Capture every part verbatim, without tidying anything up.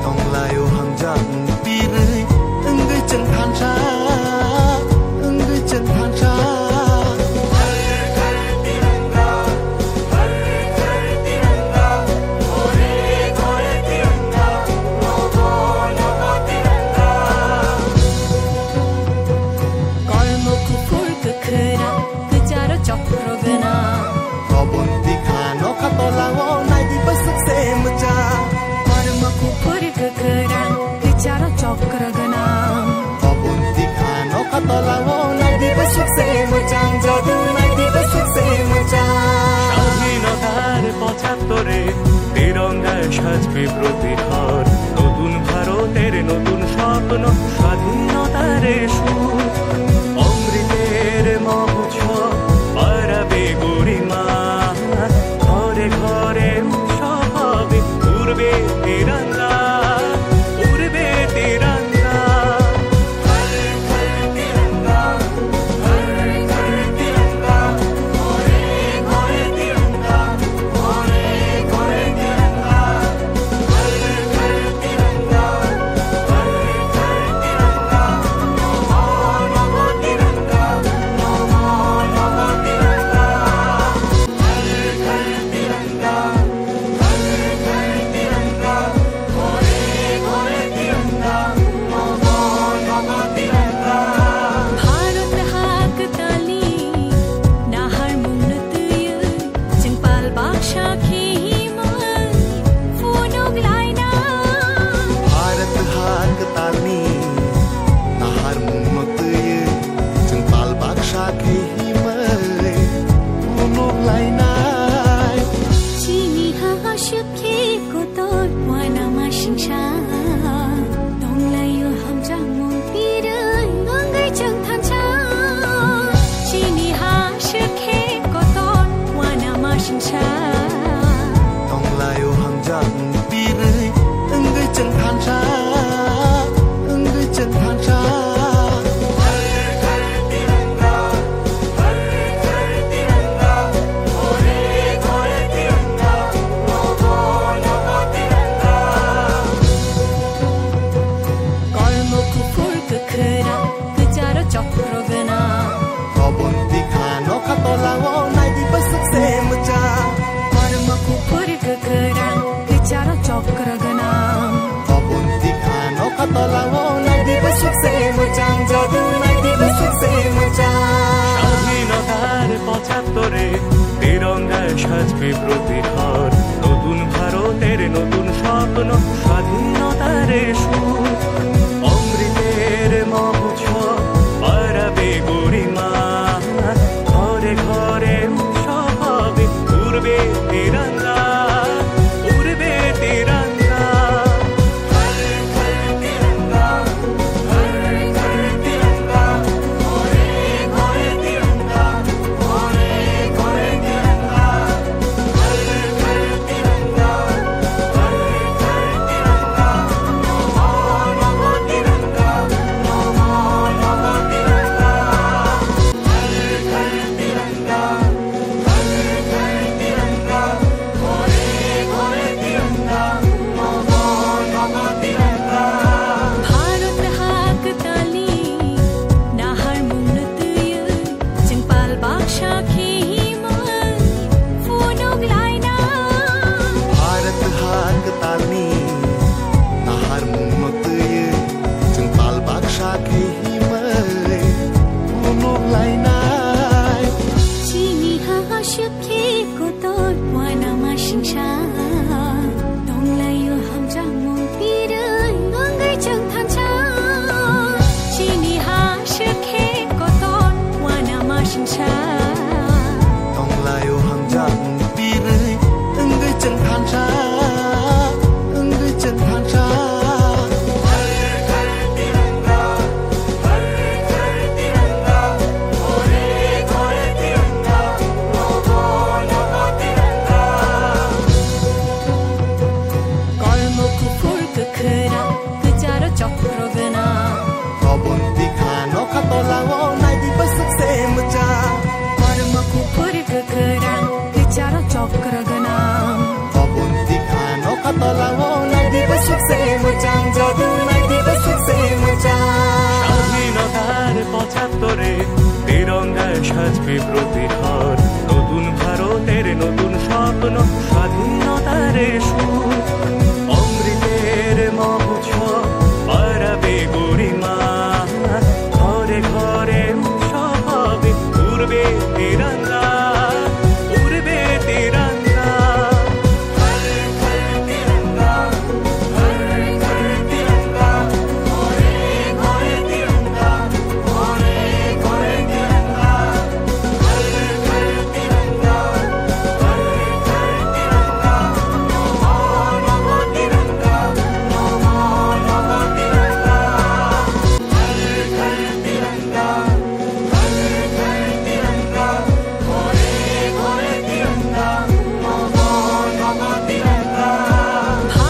Tonglaio hamjak birwi, wngwi chwng thansa, wngwi chwng thansa. Kormo kuphur kwkhwrang, kwcharo chokro gwnang. Oboni tikha nokha tolao naidi bwswk se mwchang. Kormo kuphur kwkhwrang, kwcharo chokro gwnang. Oboni tikha nokha tolao naidi bwswk se mwchang, jadu naidi bwswk se mwchang. স্বাধীনতার পঁচাত্তরে তিরঙ্গায় সাজবে প্রতি ঘর। নতুন ভারতের নতুন স্বপ্ন, স্বাধীনতার সুর। অমৃতের মহোৎসব বাড়াবে গরিমা। ঘরে ঘরে উৎসব হবে, উড়বে তিরঙ্গা, উড়বে Tiranga. Bharat ha kwtalni naharmungno twiwi, chwng pal baksa khe himwi phunuk laina. Bharat ha kwtalni naharmungno twiwi, chwng pal baksa khe himwi phunuk lainai. Chini ha aswk khe kotor uanama singsa, tonglaio hamjakmung birwi wngwi chwng thansa. Chini ha aswk khe kotor uanama singsa, tonglaio hamjakmung birwi wngwi chwng thansa, wngwi chwng thansa. Kormo kuphur kwkhwrang, kwcharo chokro gwnang. Oboni tikha nokha tolao naidi bwswk se mwchang. Kormo kuphur kwkhwrang, kwcharo chokro gwnang. Oboni tikha nokha tolao naidi bwswk se mwchang, jadu naidi bwswk se mwchang. স্বাধীনতার পঁচাত্তরে তিরঙ্গায় সাজবে প্রতি ঘর। নতুন ভারতের নতুন স্বপ্ন, স্বাধীনতার সুর। অমৃতের মহোৎসব বাড়াবে গরিমা। ঘরে ঘরে উৎসব হবে, উড়বে তিরঙ্গা, উড়বে তিরঙ্গা। আসবে প্রতিভার নতুন ভারতের নতুন স্বপ্ন, স্বাধীনতার সুর, অমৃতের মহোৎসব, বাড়াবে গরিমা। ঘরে ঘরে উৎসব হবে, উড়বে তিরঙ্গা, উড়বে Tiranga.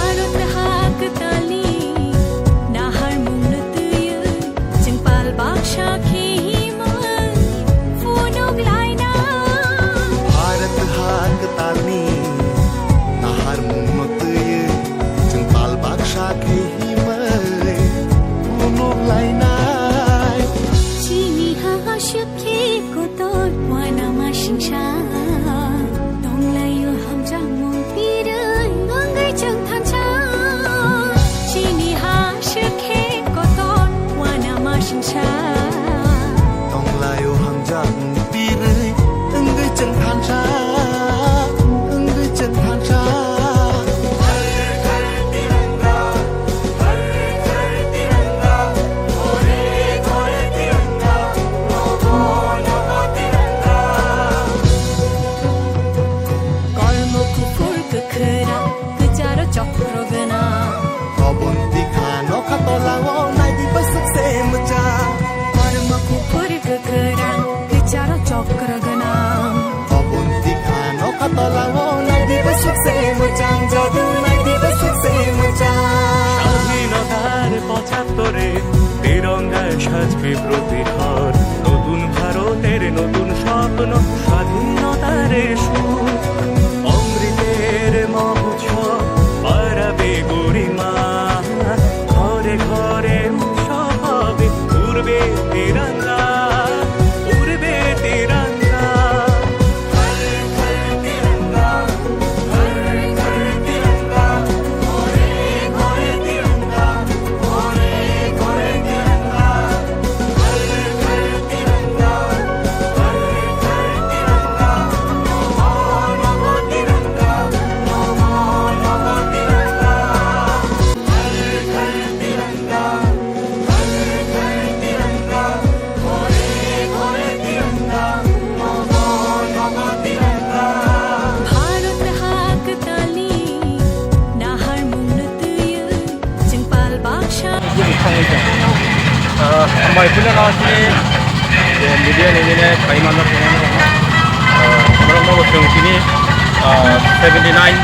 Bharat ha kwtalni naharmungno twiwi chwng pal baksa khe himwi phunuk lainai. Bharat ha kwtalni naharmungno twiwi chwng pal baksa khe himwi phunuk lainai. Chini ha aswk khe kotor uanama singsa tonglaio hamjakmung pirwi wngwi chwng thansa. Chini ha aswk khe kotor uanama singsa tonglaio hamjakmung pirwi wngwi chwng thansa, wngwi chwng thansa. Kormo kuphur kwkhwrang, kwcharo chokro gwnang. Oboni tikha nokha tolao naidi bwswk se mwchang. Kormo kuphur kwkhwrang, kwcharo chokro gwnang. Oboni tikha nokha tolao naidi bwswk se mwchang, jadu naidi bwswk se mwchang. স্বাধীনতার পঁচাত্তরে তিরঙ্গা সাজবে প্রতি ঘর। নতুন ভারতের নতুন স্বপ্ন, স্বাধীনতার সুর, অমৃতের মহোৎসব, বাড়াবে গরিমা। ঘরে ঘরে উৎসব হবে, উড়বে তিরঙ্গা, উড়বে Tiranga. Bharat ha kwtalni naharmungno twiwi chwng pal baksa. Ah, hambai puila no sini, eh, media ni nini kaima no sini, ah, borok no bo chwng sini, ah, seventy nine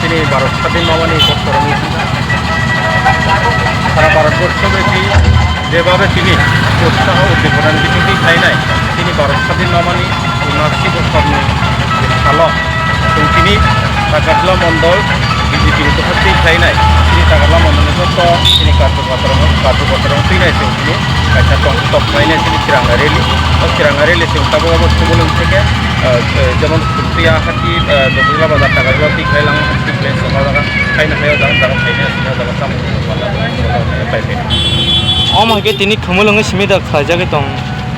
sini Bharat sadin mamani bosorni sara Bharat borso besi jebabe sini utsaho uddipona ni bisingtwi khlainai sini Bharat sadin mamani unasi bosorni salo. Chwng chini Takarjala mondol B J P ni dophar twi khlainai. Chini Takarjala mondol ni joto chini karju katorong, karju katorong twinai chwng chini kaisa tong tok khlainai chini Tiranga rally. O Tiranga rally chwng tabuk abo Subolung theke, eh, eh, jemon Supriya Hati, eh, Jogdila Bazar Takarjala twi khlai lango, twi khlai sokha jaga khaina hai o jaga, jaga khaina hai o jaga tamo pai pai. Omo hai khe tini Khumulwng simi da khlaijagwi tong.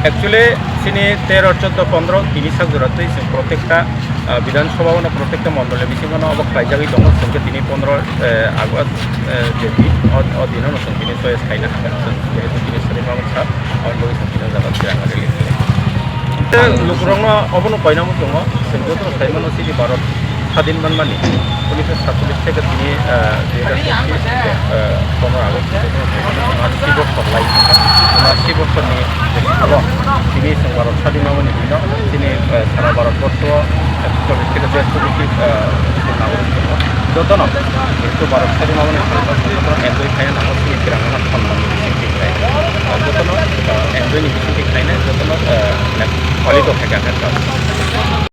Actually, chini tero, choddo, pondro tini sak jora twi chwng protekta ah, Bidhan Sabha o no protekta mondol ni bisingo no obo khlaijagwi tongo, chwng khe tini pondro, eh, August, eh, je din, o, o dino no chwng tini choice khaina haka, chwng jehetu tini Sri Mohammed Shah, aboni bagwi chwng tini o jaga Tiranga rally khlai. Tei lukurokno obono koina muchungo, chwng jotono sai mano chini Bharat sadin manmani, unisho satchollish theke tini, eh, dui hajar pocchish, eh, pondro August, jotono sai mano, unasi bochor lai, unasi bochorni salo tini chwng Bharat sadin manmani dino chini, eh, sara Bharat borso o, eh, cholish theke desh koti, eh, nagorik tongo. Jotono jehetu Bharat sadin manmani salo jotono enjoy khaina nango chini Tirangano sonman ni bisingtwi khlai. Eh, jotono, eh, enjoy ni bisingtwi khlaina jotono, eh, palit o khaikha khe.